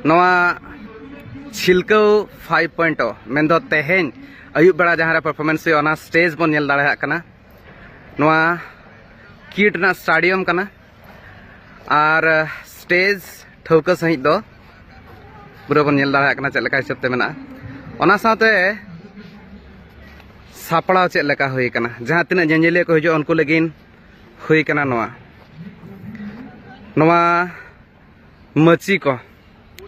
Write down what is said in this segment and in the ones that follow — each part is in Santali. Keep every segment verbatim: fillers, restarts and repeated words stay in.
ᱱᱚᱣᱟ ᱪᱷᱤᱞᱠᱟᱹᱣ ᱯᱷᱟᱭᱤᱵᱷ ᱯᱚᱭᱮᱱᱴ ᱳ, ᱢᱮᱱᱫᱚ ᱛᱮᱦᱮᱧ ᱟᱹᱭᱩᱵ ᱵᱮᱲᱟ ᱡᱟᱦᱟᱸ ᱨᱮ ᱯᱟᱨᱯᱷᱚᱨᱢᱮᱱᱥ ᱦᱩᱭᱩᱜᱼᱟ, ᱚᱱᱟ ᱥᱴᱮᱡᱽ ᱵᱚᱱ ᱧᱮᱞ ᱫᱟᱲᱮᱭᱟᱜ ᱠᱟᱱᱟ᱾ ᱱᱚᱣᱟ ᱠᱤᱰ ᱨᱮᱱᱟᱜ ᱥᱴᱟᱰᱤᱭᱟᱢ ᱠᱟᱱᱟ᱾ ᱟᱨ ᱥᱴᱮᱡᱽ ᱴᱷᱟᱹᱣᱠᱟᱹ ᱥᱟᱺᱦᱤᱡ ᱫᱚ ᱯᱩᱨᱟᱹ ᱵᱚᱱ ᱧᱮᱞ ᱫᱟᱲᱮᱭᱟᱜ ᱠᱟᱱᱟ ᱪᱮᱫ ᱞᱮᱠᱟ ᱦᱤᱥᱟᱹᱵ ᱛᱮ ᱢᱮᱱᱟᱜᱼᱟ᱾ ᱚᱱᱟ ᱥᱟᱶᱛᱮ ᱥᱟᱯᱲᱟᱣ ᱪᱮᱫ ᱞᱮᱠᱟ ᱦᱩᱭ ᱠᱟᱱᱟ, ᱡᱟᱦᱟᱸ ᱛᱤᱱᱟᱹᱜ ᱧᱮᱧᱮᱞᱤᱭᱟᱹ ᱠᱚ ᱦᱤᱡᱩᱜᱼᱟ, ᱩᱱᱠᱩ ᱞᱟᱹᱜᱤᱫ ᱦᱩᱭ ᱠᱟᱱᱟ ᱱᱚᱣᱟ, ᱱᱚᱣᱟ ᱢᱟᱹᱪᱤ ᱠᱚ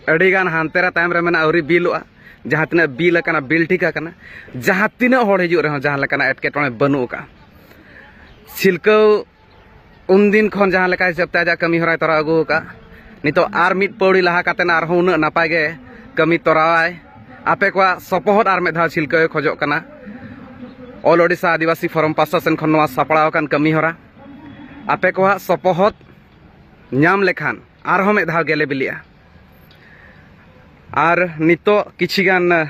ᱟᱹᱰᱤᱜᱟᱱ ᱦᱟᱱᱛᱮ ᱨᱮ ᱛᱟᱭᱚᱢ ᱨᱮ ᱢᱮᱱᱟᱜᱼᱟ, ᱟᱹᱣᱨᱤ ᱵᱤᱞᱚᱜᱼᱟ᱾ ᱡᱟᱦᱟᱸ ᱛᱤᱱᱟᱹᱜ ᱵᱤᱞ ᱟᱠᱟᱱᱟ, ᱵᱤᱞ ᱴᱷᱤᱠ ᱟᱠᱟᱱᱟ᱾ ᱡᱟᱦᱟᱸ ᱛᱤᱱᱟᱹᱜ ᱦᱚᱲ ᱦᱤᱡᱩᱜ ᱨᱮᱦᱚᱸ ᱡᱟᱦᱟᱸ ᱞᱮᱠᱟᱱᱟᱜ ᱮᱴᱠᱮᱴᱚᱬᱮ ᱵᱟᱹᱱᱩᱜ ᱟᱠᱟᱫᱼᱟ᱾ ᱪᱷᱤᱞᱠᱟᱹᱣ ᱩᱱᱫᱤᱱ ᱠᱷᱚᱱ ᱡᱟᱦᱟᱸ ᱞᱮᱠᱟ ᱦᱤᱥᱟᱹᱵ ᱛᱮ ᱟᱡᱟᱜ ᱠᱟᱹᱢᱤ ᱦᱚᱨᱟᱭ ᱛᱚᱨᱟᱣ ᱟᱹᱜᱩ ᱟᱠᱟᱫᱼᱟ, ᱱᱤᱛᱚᱜ ᱟᱨ ᱢᱤᱫ ᱯᱟᱹᱣᱲᱤ ᱞᱟᱦᱟ ᱠᱟᱛᱮ ᱟᱨᱦᱚᱸ ᱩᱱᱟᱹᱜ ᱱᱟᱯᱟᱭ ᱜᱮ ᱠᱟᱹᱢᱤ ᱛᱚᱨᱟᱣᱟᱭ᱾ ᱟᱯᱮ ᱠᱚᱣᱟᱜ ᱥᱚᱯᱚᱦᱚᱫ ᱟᱨ ᱢᱤᱫ ᱫᱷᱟᱣ ᱪᱷᱤᱞᱠᱟᱹᱣ ᱮ ᱠᱷᱚᱡᱚᱜ ᱠᱟᱱᱟ᱾ ᱚᱞ ᱳᱰᱤᱥᱟ ᱟᱹᱫᱤᱵᱟᱹᱥᱤ ᱯᱷᱳᱨᱟᱢ ᱯᱟᱥᱴᱟ ᱥᱮᱱ ᱠᱷᱚᱱ ᱱᱚᱣᱟ ᱥᱟᱯᱲᱟᱣ ᱟᱠᱟᱱ ᱠᱟᱹᱢᱤ ᱦᱚᱨᱟ ᱟᱯᱮ ᱠᱚᱣᱟᱜ ᱥᱚᱯᱚᱦᱚᱫ ᱧᱟᱢ ᱞᱮᱠᱷᱟᱱ ᱟᱨᱦᱚᱸ ᱢᱤᱫ ᱫᱷᱟᱣ ᱜᱮᱞᱮ ᱵᱤᱞᱤᱜᱼᱟ᱾ ᱟᱨ ᱱᱤᱛᱚᱜ ᱠᱤᱪᱷᱤ ᱜᱟᱱ, ᱟᱸ,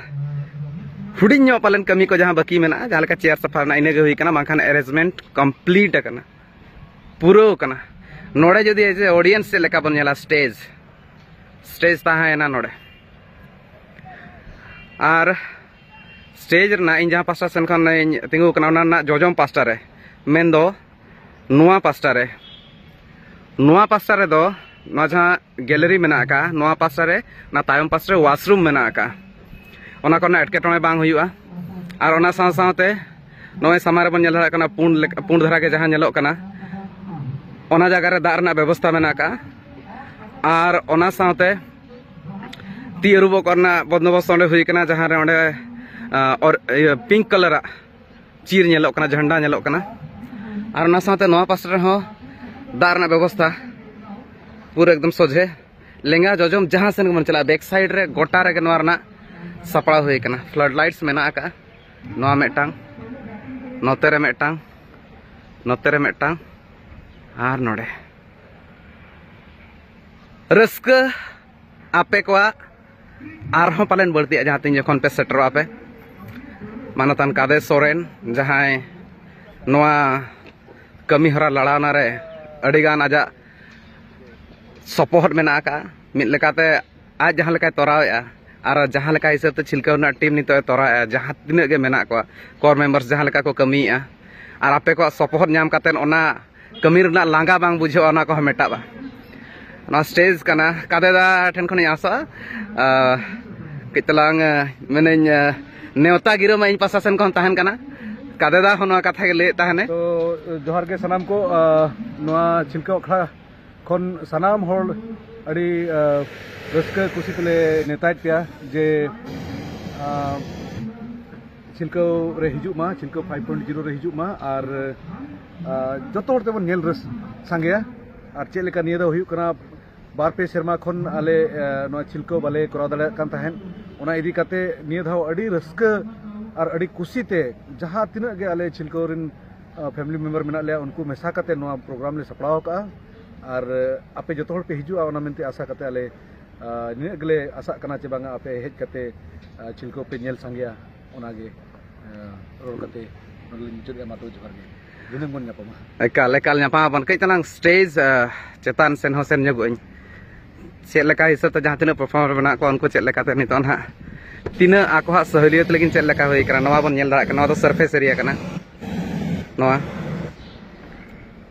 ᱦᱩᱰᱤᱧ ᱧᱚᱜ ᱯᱟᱞᱮᱱ ᱠᱟᱹᱢᱤ ᱠᱚ ᱡᱟᱦᱟᱸ ᱵᱟᱹᱠᱤ ᱢᱮᱱᱟᱜᱼᱟ, ᱡᱟᱦᱟᱸ ᱞᱮᱠᱟ ᱪᱮᱭᱟᱨ ᱥᱟᱯᱷᱟ ᱨᱮᱱᱟᱜ, ᱤᱱᱟᱹ ᱜᱮ ᱦᱩᱭ ᱠᱟᱱᱟ, ᱵᱟᱝᱠᱷᱟᱱ ᱮᱨᱮᱧᱡᱽᱢᱮᱱᱴ ᱠᱚᱢᱯᱞᱤᱴ ᱟᱠᱟᱱᱟ, ᱯᱩᱨᱟᱹᱣ ᱟᱠᱟᱱᱟ᱾ ᱱᱚᱰᱮ ᱡᱩᱫᱤ ᱮᱡ ᱮ ᱚᱰᱤᱭᱮᱱᱥ ᱪᱮᱫ ᱞᱮᱠᱟ ᱵᱚᱱ ᱧᱮᱞᱟ, ᱥᱴᱮᱡᱽ, ᱥᱴᱮᱡᱽ ᱛᱟᱦᱮᱸᱭᱮᱱᱟ ᱱᱚᱰᱮ᱾ ᱟᱨ ᱥᱴᱮᱡᱽ ᱨᱮᱱᱟᱜ ᱤᱧ ᱡᱟᱦᱟᱸ ᱯᱟᱥᱴᱟ ᱥᱮᱱ ᱠᱷᱚᱱ ᱤᱧ ᱛᱤᱸᱜᱩ ᱟᱠᱟᱱᱟ, ᱚᱱᱟ ᱨᱮᱱᱟᱜ ᱡᱚᱡᱚᱢ ᱯᱟᱥᱴᱟ ᱨᱮ, ᱢᱮᱱᱫᱚ ᱱᱚᱣᱟ ᱯᱟᱥᱴᱟ ᱨᱮ, ᱱᱚᱣᱟ ᱯᱟᱥᱴᱟ ᱨᱮᱫᱚ ᱱᱚᱣᱟ ᱡᱟᱦᱟᱸ ᱜᱮᱞᱟᱨᱤ ᱢᱮᱱᱟᱜ ᱟᱠᱟᱫᱼᱟ, ᱱᱚᱣᱟ ᱯᱟᱥᱴᱟ ᱨᱮ, ᱚᱱᱟ ᱛᱟᱭᱚᱢ ᱯᱟᱥᱴᱟ ᱨᱮ ᱣᱟᱥᱨᱩᱢ ᱢᱮᱱᱟᱜ ᱟᱠᱟᱫᱼᱟ᱾ ᱚᱱᱟ ᱠᱚᱨᱮᱱᱟᱜ ᱮᱴᱠᱮᱴᱚᱬᱮ ᱵᱟᱝ ᱦᱩᱭᱩᱜᱼᱟ᱾ ᱟᱨ ᱚᱱᱟ ᱥᱟᱶ ᱥᱟᱶᱛᱮ ᱱᱚᱜᱼᱚᱭ ᱥᱟᱢᱟᱝ ᱨᱮᱵᱚᱱ ᱧᱮᱞ ᱫᱟᱲᱮᱭᱟᱜ ᱠᱟᱱᱟ, ᱯᱩᱸᱰ ᱞᱮᱠᱟ, ᱯᱩᱸᱰ ᱫᱷᱟᱨᱟ ᱜᱮ ᱡᱟᱦᱟᱸ ᱧᱮᱞᱚᱜ ᱠᱟᱱᱟ, ᱚᱱᱟ ᱡᱟᱭᱜᱟ ᱨᱮ ᱫᱟᱜ ᱨᱮᱱᱟᱜ ᱵᱮᱵᱚᱥᱛᱷᱟ ᱢᱮᱱᱟᱜ ᱟᱠᱟᱫᱼᱟ᱾ ᱟᱨ ᱚᱱᱟ ᱥᱟᱶᱛᱮ ᱛᱤ ᱟᱹᱨᱩᱵᱚᱜ ᱠᱚᱨᱮᱱᱟᱜ ᱵᱚᱱᱫᱳᱵᱚᱥᱛ ᱚᱸᱰᱮ ᱦᱩᱭ ᱠᱟᱱᱟ, ᱡᱟᱦᱟᱸ ᱨᱮ ᱚᱸᱰᱮ, ᱟᱸ, ᱚᱨ-, ᱤᱭᱟᱹ, ᱯᱤᱝᱠ ᱠᱟᱞᱟᱨᱟᱜ ᱪᱤᱨ ᱧᱮᱞᱚᱜ ᱠᱟᱱᱟ, ᱡᱷᱟᱱᱰᱟ ᱧᱮᱞᱚᱜ ᱠᱟᱱᱟ᱾ ᱟᱨ ᱚᱱᱟ ᱥᱟᱶᱛᱮ ᱱᱚᱣᱟ ᱯᱟᱥᱴᱟ ᱨᱮᱦᱚᱸ ᱫᱟᱜ ᱨᱮᱱᱟᱜ ᱵᱮᱵᱚᱥᱛᱷᱟ ᱯᱩᱨᱟᱹ ᱮᱠᱫᱚᱢ ᱥᱚᱡᱷᱮ, ᱞᱮᱸᱜᱟ ᱡᱚᱡᱚᱢ ᱡᱟᱦᱟᱸ ᱥᱮᱱ ᱜᱮᱵᱚᱱ ᱪᱟᱞᱟᱜᱼᱟ, ᱵᱮᱠ ᱥᱟᱭᱤᱰ ᱨᱮ ᱜᱚᱴᱟ ᱨᱮᱜᱮ ᱱᱚᱣᱟ ᱨᱮᱱᱟᱜ ᱥᱟᱯᱲᱟᱣ ᱦᱩᱭ ᱠᱟᱱᱟ᱾ ᱯᱷᱞᱟᱰ ᱞᱟᱭᱤᱴᱥ ᱢᱮᱱᱟᱜ ᱟᱠᱟᱫᱼᱟ, ᱱᱚᱣᱟ ᱢᱤᱫᱴᱟᱝ, ᱱᱚᱛᱮ ᱨᱮ ᱢᱤᱫᱴᱟᱝ, ᱱᱚᱛᱮ ᱨᱮ ᱢᱤᱫᱴᱟᱝ, ᱟᱨ ᱱᱚᱰᱮ᱾ ᱨᱟᱹᱥᱠᱟᱹ ᱟᱯᱮ ᱠᱚᱣᱟᱜ ᱟᱨᱦᱚᱸ ᱯᱟᱞᱮᱱ ᱵᱟᱹᱲᱛᱤᱜᱼᱟ, ᱡᱟᱦᱟᱸ ᱛᱤᱱ ᱡᱚᱠᱷᱚᱱ ᱯᱮ ᱥᱮᱴᱮᱨᱚᱜᱼᱟ ᱯᱮ᱾ ᱢᱟᱱᱚᱛᱟᱱ ᱠᱟᱫᱮ ᱥᱚᱨᱮᱱ, ᱡᱟᱦᱟᱸᱭ ᱱᱚᱣᱟ ᱠᱟᱹᱢᱤ ᱦᱚᱨᱟ ᱞᱟᱲᱟᱣᱱᱟ ᱨᱮ ᱟᱹᱰᱤᱜᱟᱱ ᱟᱡᱟᱜ ᱥᱚᱯᱚᱦᱚᱫ ᱢᱮᱱᱟᱜ ᱟᱠᱟᱫᱼᱟ, ᱢᱤᱫ ᱞᱮᱠᱟᱛᱮ ᱟᱡ ᱡᱟᱦᱟᱸ ᱞᱮᱠᱟᱭ ᱛᱚᱨᱟᱣᱮᱫᱼᱟ ᱟᱨ ᱡᱟᱦᱟᱸ ᱞᱮᱠᱟ ᱦᱤᱥᱟᱹᱵ ᱛᱮ ᱪᱷᱤᱞᱠᱟᱹᱣ ᱨᱮᱱᱟᱜ ᱴᱤᱢ ᱱᱤᱛᱚᱜ ᱮ ᱛᱚᱨᱟᱣᱮᱫᱼᱟ, ᱡᱟᱦᱟᱸ ᱛᱤᱱᱟᱹᱜ ᱜᱮ ᱢᱮᱱᱟᱜ ᱠᱚᱣᱟ ᱠᱳᱨ ᱢᱮᱢᱵᱟᱨᱥ ᱡᱟᱦᱟᱸ ᱞᱮᱠᱟ ᱠᱚ ᱠᱟᱹᱢᱤᱭᱮᱫᱼᱟ, ᱟᱨ ᱟᱯᱮ ᱠᱚᱣᱟᱜ ᱥᱚᱯᱚᱦᱚᱫ ᱧᱟᱢ ᱠᱟᱛᱮᱫ ᱚᱱᱟ ᱠᱟᱹᱢᱤ ᱨᱮᱱᱟᱜ ᱞᱟᱸᱜᱟ ᱵᱟᱝ ᱵᱩᱡᱷᱟᱹᱜᱼᱟ, ᱚᱱᱟ ᱠᱚᱦᱚᱸ ᱢᱮᱴᱟᱜᱼᱟ᱾ ᱱᱚᱣᱟ ᱥᱴᱮᱡᱽ ᱠᱟᱱᱟ, ᱠᱟᱫᱮᱫᱟ ᱴᱷᱮᱱ ᱠᱷᱚᱱᱤᱧ ᱟᱥᱚᱜᱼᱟ, ᱟᱨ ᱠᱟᱹᱡ ᱛᱟᱞᱟᱝ ᱢᱮᱱᱟᱹᱧ, ᱱᱮᱣᱛᱟ ᱜᱤᱨᱟᱹ ᱢᱟ ᱤᱧ ᱯᱟᱥᱟ ᱥᱮᱱ ᱠᱷᱚᱱ ᱛᱟᱦᱮᱱ ᱠᱟᱱᱟ᱾ ᱠᱟᱫᱮᱫᱟ ᱦᱚᱸ ᱱᱚᱣᱟ ᱠᱟᱛᱷᱟ ᱜᱮ ᱞᱟᱹᱭᱮᱫ ᱛᱟᱦᱮᱱᱮ᱾ ᱛᱚ ᱡᱚᱦᱟᱨ ᱜᱮ ᱥᱟᱱᱟᱢ ᱠᱚ᱾ ᱱᱚᱣᱟ ᱪᱷᱤᱞᱠᱟᱹᱣ ᱟᱠᱷᱲᱟ ᱠᱷᱚᱱ ᱥᱟᱱᱟᱢ ᱦᱚᱲ ᱟᱹᱰᱤ ᱨᱟᱹᱥᱠᱟᱹ ᱠᱩᱥᱤ ᱛᱮᱞᱮ ᱱᱮᱣᱛᱟᱭᱮᱫ ᱯᱮᱭᱟ ᱡᱮ ᱪᱷᱤᱞᱠᱟᱹᱣ ᱨᱮ ᱦᱤᱡᱩᱜ ᱢᱟ, ᱪᱷᱤᱞᱠᱟᱹᱣ ᱯᱷᱟᱭᱤᱵᱷ ᱯᱚᱭᱮᱱᱴ ᱡᱤᱨᱳ ᱨᱮ ᱦᱤᱡᱩᱜ ᱢᱟ, ᱟᱨ ᱡᱚᱛᱚ ᱦᱚᱲ ᱛᱮᱵᱚᱱ ᱧᱮᱞ ᱨᱟᱹᱥ ᱥᱟᱸᱜᱮᱭᱟ᱾ ᱟᱨ ᱪᱮᱫ ᱞᱮᱠᱟ ᱱᱤᱭᱟᱹ ᱫᱚ ᱦᱩᱭᱩᱜ ᱠᱟᱱᱟ, ᱵᱟᱨ ᱯᱮ ᱥᱮᱨᱢᱟ ᱠᱷᱚᱱ ᱟᱞᱮ ᱱᱚᱣᱟ ᱪᱷᱤᱞᱠᱟᱹᱣ ᱵᱟᱞᱮ ᱠᱚᱨᱟᱣ ᱫᱟᱲᱮᱭᱟᱜ ᱠᱟᱱ ᱛᱟᱦᱮᱸᱫ, ᱚᱱᱟ ᱤᱫᱤ ᱠᱟᱛᱮ ᱱᱤᱭᱟᱹ ᱫᱷᱟᱣ ᱟᱹᱰᱤ ᱨᱟᱹᱥᱠᱟᱹ ᱟᱨ ᱟᱹᱰᱤ ᱠᱩᱥᱤ ᱛᱮ ᱡᱟᱦᱟᱸ ᱛᱤᱱᱟᱹᱜ ᱜᱮ ᱟᱞᱮ ᱪᱷᱤᱞᱠᱟᱹᱣ ᱨᱮᱱ ᱯᱷᱮᱢᱤᱞᱤ ᱢᱮᱢᱵᱟᱨ ᱢᱮᱱᱟᱜ ᱞᱮᱭᱟ, ᱩᱱᱠᱩ ᱢᱮᱥᱟ ᱠᱟᱛᱮ ᱱᱚᱣᱟ ᱯᱨᱳᱜᱨᱟᱢ ᱞᱮ ᱥᱟᱯᱲᱟᱣ ᱟᱠᱟᱫᱼᱟ᱾ ᱟᱨ ᱟᱯᱮ ᱡᱚᱛᱚ ᱦᱚᱲ ᱯᱮ ᱦᱤᱡᱩᱜᱼᱟ, ᱚᱱᱟ ᱢᱮᱱᱛᱮ ᱟᱥᱟ ᱠᱟᱛᱮ ᱟᱞᱮ ᱱᱤᱱᱟᱹᱜ ᱜᱮᱞᱮ ᱟᱥᱟᱜ ᱠᱟᱱᱟ ᱡᱮ ᱵᱟᱝᱟ ᱟᱯᱮ ᱦᱮᱡ ᱠᱟᱛᱮ ᱪᱷᱤᱞᱠᱟᱹᱣ ᱯᱮ ᱧᱮᱞ ᱥᱟᱸᱜᱮᱭᱟ᱾ ᱚᱱᱟᱜᱮ ᱨᱚᱲ ᱠᱟᱛᱮ ᱱᱚᱰᱮ ᱞᱤᱧ ᱢᱩᱪᱟᱹᱫᱮᱜᱼᱟ᱾ ᱢᱟ ᱛᱚᱵᱮ ᱡᱚᱦᱟᱨ ᱜᱮ, ᱫᱷᱤᱱᱟᱹᱝ ᱵᱚᱱ ᱧᱟᱯᱟᱢᱟ᱾ ᱮᱠᱟᱞ ᱮᱠᱟᱞ ᱧᱟᱯᱟᱢ ᱟᱵᱚᱱ᱾ ᱠᱟᱹᱡ ᱛᱟᱞᱟᱝ ᱥᱴᱮᱡᱽ ᱪᱮᱛᱟᱱ ᱥᱮᱱ ᱦᱚᱸ ᱥᱮᱱ ᱧᱚᱜᱚᱜ ᱟᱹᱧ, ᱪᱮᱫ ᱞᱮᱠᱟ ᱦᱤᱥᱟᱹᱵ ᱛᱮ ᱡᱟᱦᱟᱸ ᱛᱤᱱᱟᱹᱜ ᱯᱟᱨᱯᱷᱚᱨᱢᱟᱨ ᱢᱮᱱᱟᱜ ᱠᱚᱣᱟ ᱩᱱᱠᱩ ᱪᱮᱫ ᱞᱮᱠᱟᱛᱮ ᱱᱤᱛᱚᱜ ᱱᱟᱦᱟᱜ ᱛᱤᱱᱟᱹᱜ ᱟᱠᱚᱣᱟᱜ ᱥᱟᱹᱦᱩᱞᱤᱭᱟᱹᱛ ᱞᱟᱹᱜᱤᱫ ᱪᱮᱫ ᱞᱮᱠᱟ ᱦᱩᱭ ᱠᱟᱱᱟ, ᱱᱚᱣᱟ ᱵᱚᱱ ᱧᱮᱞ ᱫᱟᱲᱮᱭᱟᱜ ᱠᱟᱱᱟ᱾ ᱱᱚᱣᱟ ᱫᱚ ᱥᱟᱨᱯᱷᱮᱥ ᱮᱨᱤᱭᱟ ᱠᱟᱱᱟ, ᱱᱚᱣᱟ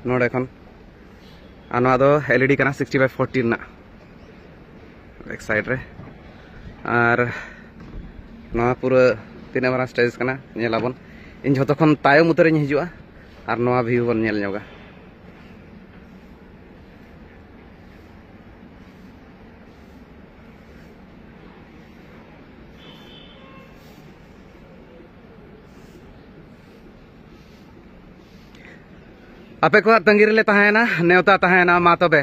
ᱱᱚᱰᱮ ᱠᱷᱚᱱ᱾ ᱟᱨ ᱱᱚᱣᱟ ᱫᱚ ᱮᱞ ᱤ ᱰᱤ ᱠᱟᱱᱟ ᱥᱤᱠᱥᱴᱤ ᱵᱟᱭ ᱯᱷᱳᱨᱴᱤ ᱨᱮᱱᱟᱜ, ᱵᱮᱠ ᱥᱟᱭᱤᱰ ᱨᱮ᱾ ᱟᱨ ᱱᱚᱣᱟ ᱯᱩᱨᱟᱹ ᱛᱤᱱᱟᱹᱜ ᱢᱟᱨᱟᱝ ᱥᱴᱮᱡᱽ ᱠᱟᱱᱟ ᱧᱮᱞ ᱟᱵᱚᱱ᱾ ᱤᱧ ᱡᱷᱚᱛᱚ ᱠᱷᱚᱱ ᱛᱟᱭᱚᱢ ᱩᱛᱟᱹᱨᱤᱧ ᱦᱤᱡᱩᱜᱼᱟ ᱟᱨ ᱱᱚᱣᱟ ᱵᱷᱤᱭᱩ ᱵᱚᱱ ᱧᱮᱞ ᱧᱚᱜᱟ᱾ ᱟᱯᱮ ᱠᱚᱣᱟᱜ ᱛᱟᱺᱜᱤ ᱨᱮᱞᱮ ᱛᱟᱦᱮᱸᱭᱮᱱᱟ, ᱱᱮᱣᱛᱟ ᱛᱟᱦᱮᱸᱭᱮᱱᱟ᱾ ᱢᱟ ᱛᱚᱵᱮ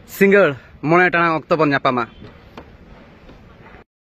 ᱥᱤᱸᱜᱟᱹᱲ ᱢᱚᱬᱮ ᱴᱟᱲᱟᱝ ᱚᱠᱛᱚ ᱵᱚᱱ ᱧᱟᱯᱟᱢᱟ᱾